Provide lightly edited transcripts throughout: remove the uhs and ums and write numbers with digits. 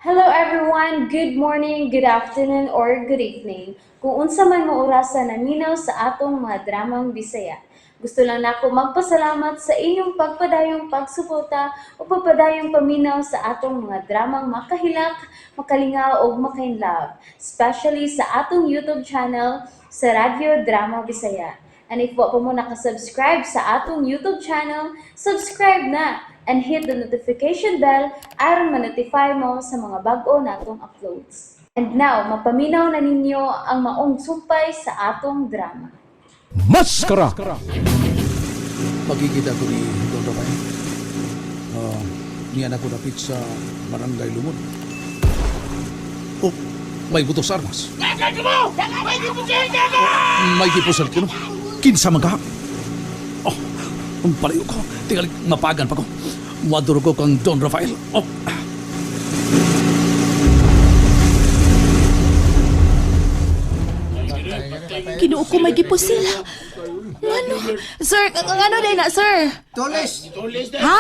Hello everyone! Good morning, good afternoon, or good evening. Kung unsa man mo orasa naminaw sa atong mga dramang Bisaya. Gusto lang nako magpasalamat sa inyong pagpadayong pagsuporta o pagpadayong paminaw sa atong mga dramang makahilak, makalingaw ug makainlove, especially sa atong YouTube channel sa Radyo Drama Bisaya. And if wa pa mo nakasubscribe sa atong YouTube channel, subscribe na and hit the notification bell aron ma-notify mo sa mga bag-o natong uploads. And now, mapaminaw na ninyo ang maong sumpay sa atong drama. Maskara! Pagkikita ko ni Don Rafael. Niya na ko dapit sa Barangay Lumod. Oh, may butos armas. May gipusal ko. Kinsa man ka? Oh, ang palayo ko. Tingali, mapagan pa ko. Waduro ko kang Don Rafael. Oh. Kinuo ko may gipusil. Ngano? Sir, ngano day na, sir? Tulis! Ha?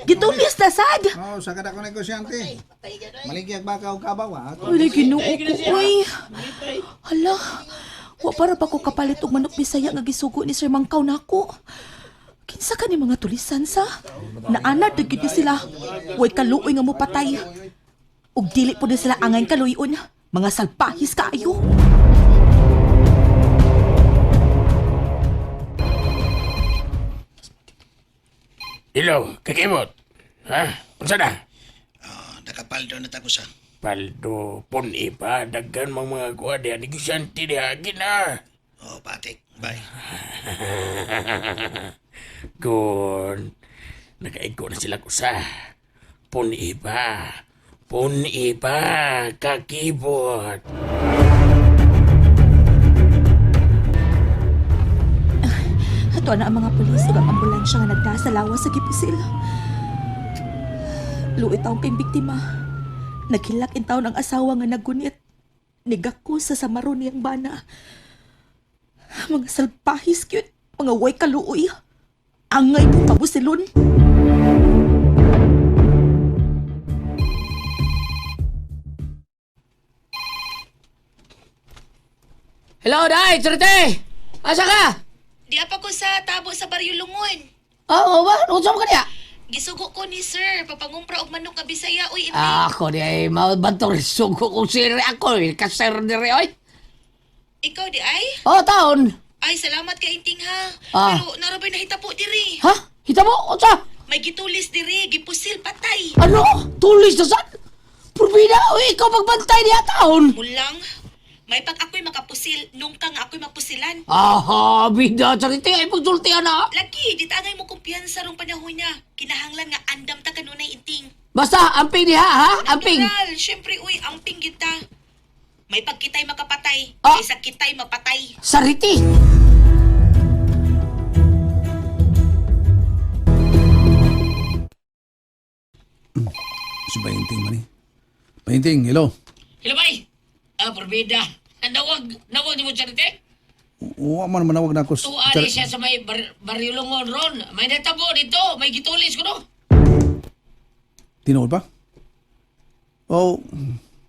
Gitulis na sad. Oh, sa kada ko negosyante. Maligyag baka og kabaw ha. Uy, Ginoo ko, uy. Hala. Wa para pa ko kapalit og manok Bisaya nga gisugo ni Sir Mangkaw nako. Kinsa ka ni mga tulisan sa? Naanad na gyud ni sila. Way kaluoy nga mopatay. Ug dili po ni sila angay kaluyon. Mga salpahis kaayo. Hello, kakibot. Ha? Unsa na? Ah, nakapaldo na tako sa. Paldo, pun iba, daghan mang mga kuha diha, negosyante diha, gina. Oh, patik. Bye. Kun, nakaigo na sila kusa. Pun iba, pun iba, kakibot. Ato na ang mga pulis ug ang ambulansya nga nagdaa sa lawas sa gipusil. Luoy taong kay biktima. Naghilak in taon ang asawa nga nagunit. Nigako sa samaron niyang bana. Mga salpahis cute, mga way kaluoy. Angay mo pabusilon. Hello, Day! Surte! Asa ka? Di pa ko sa tabo sa Baryo Lungon. Oo ba? Unsa mo ka niya? Gisugo ko ni sir, papangumpra og manok nga Bisaya uy. Ako di ay mabantor sugo kong siri ako. Eh. Kaser diri, oy. Ikaw di ay? Oh, taon. Ay, salamat kay Inting ha. Ah. Pero narabay nahita po diri. Ha? Hita mo? Unsa? May gitulis diri, gipusil patay. Ano? Tulis na san? Purbina, oy, ikaw magbantay niya taon. Mulang, may pag ako'y makapusil, nung ka nga ako'y mapusilan. Aha, bida, sarite ay pagsultihan na. Lagi, di tagay mo kumpiyansa rong panahon niya. Kinahanglan nga andam ta kanunay Inting. Basta, amping niya, ha? Amping. Natural, syempre uy, amping kita. May pag kita'y makapatay, Ah. kaysa kita'y mapatay. Sariti. Si Bainting man eh. Bainting, hello. Hello, bay. Ah, purbida. Nawag, nawag ni mo sarite? Wa man manawag na ako. Tuwa ni siya sa may baryo Lungon ron. May natabo dito, may gitulis ko no. Tinuod ba? Oh,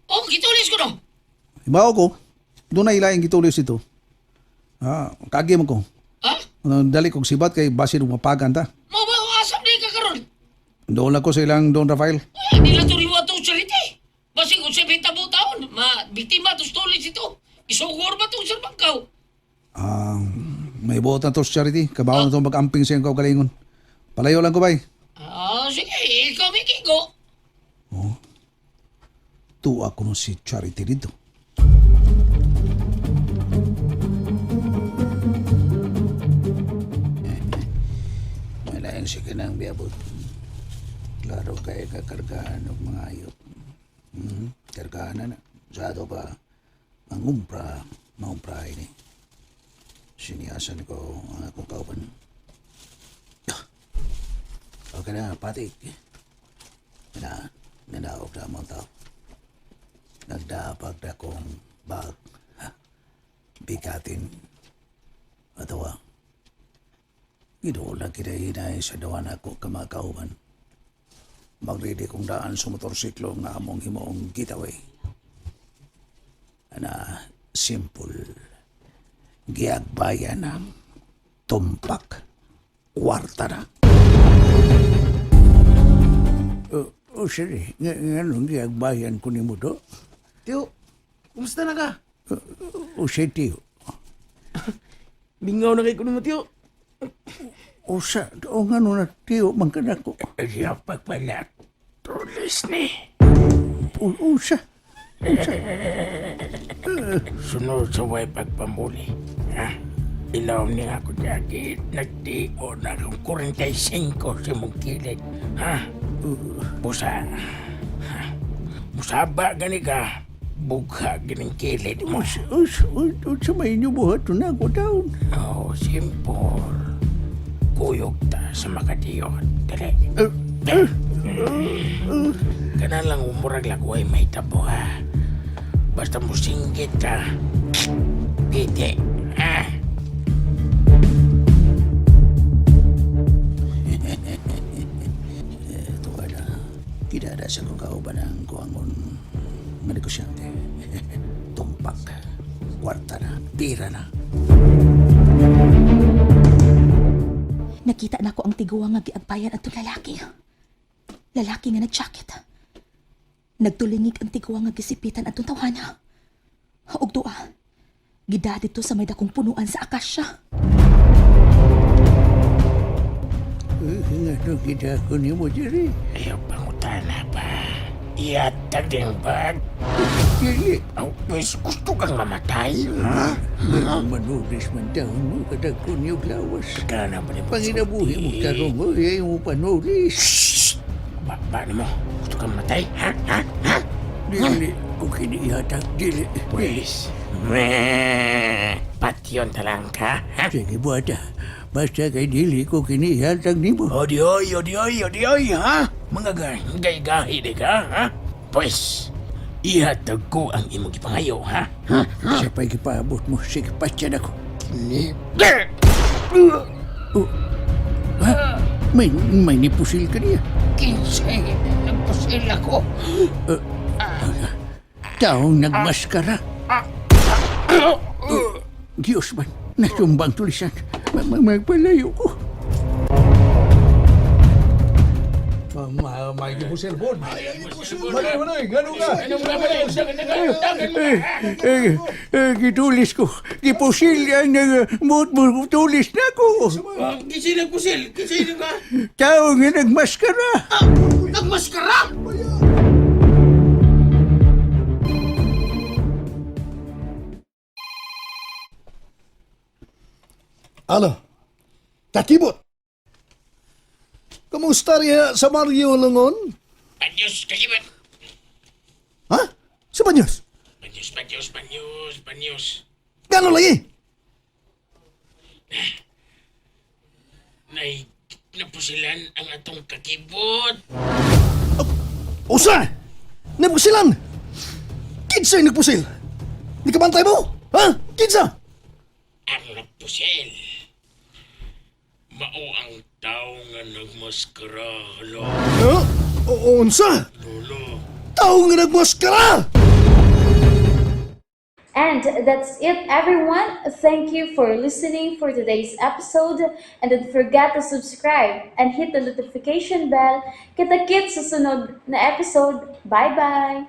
Oh, gitulis ko no. ibaw ko. Doon na ilaing gitulis ito. Ah, kagi mo ko. Ha? Ano, dali kog sibat kay basin ug mapagan ta. Mo ba asam di ka karon? Doon lang ko sa ilang Don Rafael. Ay, di lang turiwa to sarite. Basig kung sa mo taon, ma biktima to tulis ito. Isugor ba to sir Bangkaw? Ah, may buot na to sa charity. Kabaw na to mag-amping sa iyong kaugalingon. Palayo lang ko bay. Ah, sige, ikaw may kigo. Tuwa ko no si Charity dito. Malayan siya ka ng biyabot. Klaro kay kakargahan ng mga ayop. Kargahan na na. Sa ato pa, mangumpra, mangumpra ini. Siniyasan ko ang akong kauban. Ah, okay na, patik. Na, nanaog na mga tao. Nagdapag na kong bag. Ha, bigatin. Atawa. Gidool na kinahinay sa dawan ako kamakauban. Magredi kong daan sa motorsiklo nga among himuong getaway. Ana, simple. Giagbayan na. Tumpak. Kwarta na. O, sir, nga, nga nung giagbayan ko ni mo do? Tiyo, kumusta na ka? O, siya, tiyo. Bingaw na kay kuno mo, Tiyo. O, sa, o nga nun na, tiyo, man ka na ko. Ayaw pagpala. Tulis ni. O, o, sa. Sunod sa way pagpamuli. Ha? Ilaw ni ako jacket. Nagtio na akong 45 sa mong kilid. Ha? Busa. Ha? Musaba gani ka. Bugha ganing kilid mo. O, sa, o, sa, o, o, sa may inyo buhat na ako daon. Oh, simple. Kuyog ta sa makatiyot. Dali. Kana lang umurag lagway may tabo ha. Basta mo singgit ka. Piti. Ha? Ito ka na. Kidada sa kong kauban ang kuangon nga negosyante. Tumpak. Kwarta na. Pira na. Nakita na ko ang tiguwa nga giagbayan atong lalaki. Lalaki nga nag-jacket. Nagtulingig ang tiguwa nga gisipitan atong tawhana. Ug dua, gida dito sa may dakong punuan sa akasya. Nga no kita ko ni mo diri. Ayaw pangutana pa. Iatag din bag. Dili. Oh, pwes, gusto kang mamatay? Ha? Manulis man taon mo kadag ko niyo lawas. Kana ba ni mo? Panginabuhi mo tarong mo, ay mo panulis. Ba, ba mo? Gusto kang mamatay? Ha? Ha? Ha? Dili. Kung kinihatag, dili. Dili. Pwes. Meh. Patyon talang ka? Ha? Sige, buhata. Basta kay dili ko kinihatag nimo. Odioy, odioy, odioy, ha? Mga gay-gahi di ka, ha? Pwes, ihatag ko ang imong gipangayo, ha? Sa pagkipaabot mo, sige, patyan ako. Ni... Ha? May nipusil ka niya. Kinsay, nagpusil ako. Taong nagmaskara. Diyos man, natumbang tulisan. Magpalayo ko. Eh, eh, eh, gitulis ko. Gipusil ang mut mo tulis na ko. Kinsay nagpusil? Kinsay ka? Tao nga nagmaskara. Nagmaskara! Alo, kakibot. Kumusta riya sa Mario Lungon? Banyos, kakibat. Ha? Sa Banyos? Banyos, banyos, banyos, banyos. Gano'n lagi? Nay, napusilan ang atong kakibot. Usa! Napusilan! Kinsa'y nagpusil? Di ka bantay mo? Ha? Kinsa? Ang napusil. Mao ang tao nga nagmaskara, hala. Ha? O unsa? Lolo. Tao nga nagmaskara! And that's it, everyone. Thank you for listening for today's episode. And don't forget to subscribe and hit the notification bell. Kita-kits sa sunod na episode. Bye-bye!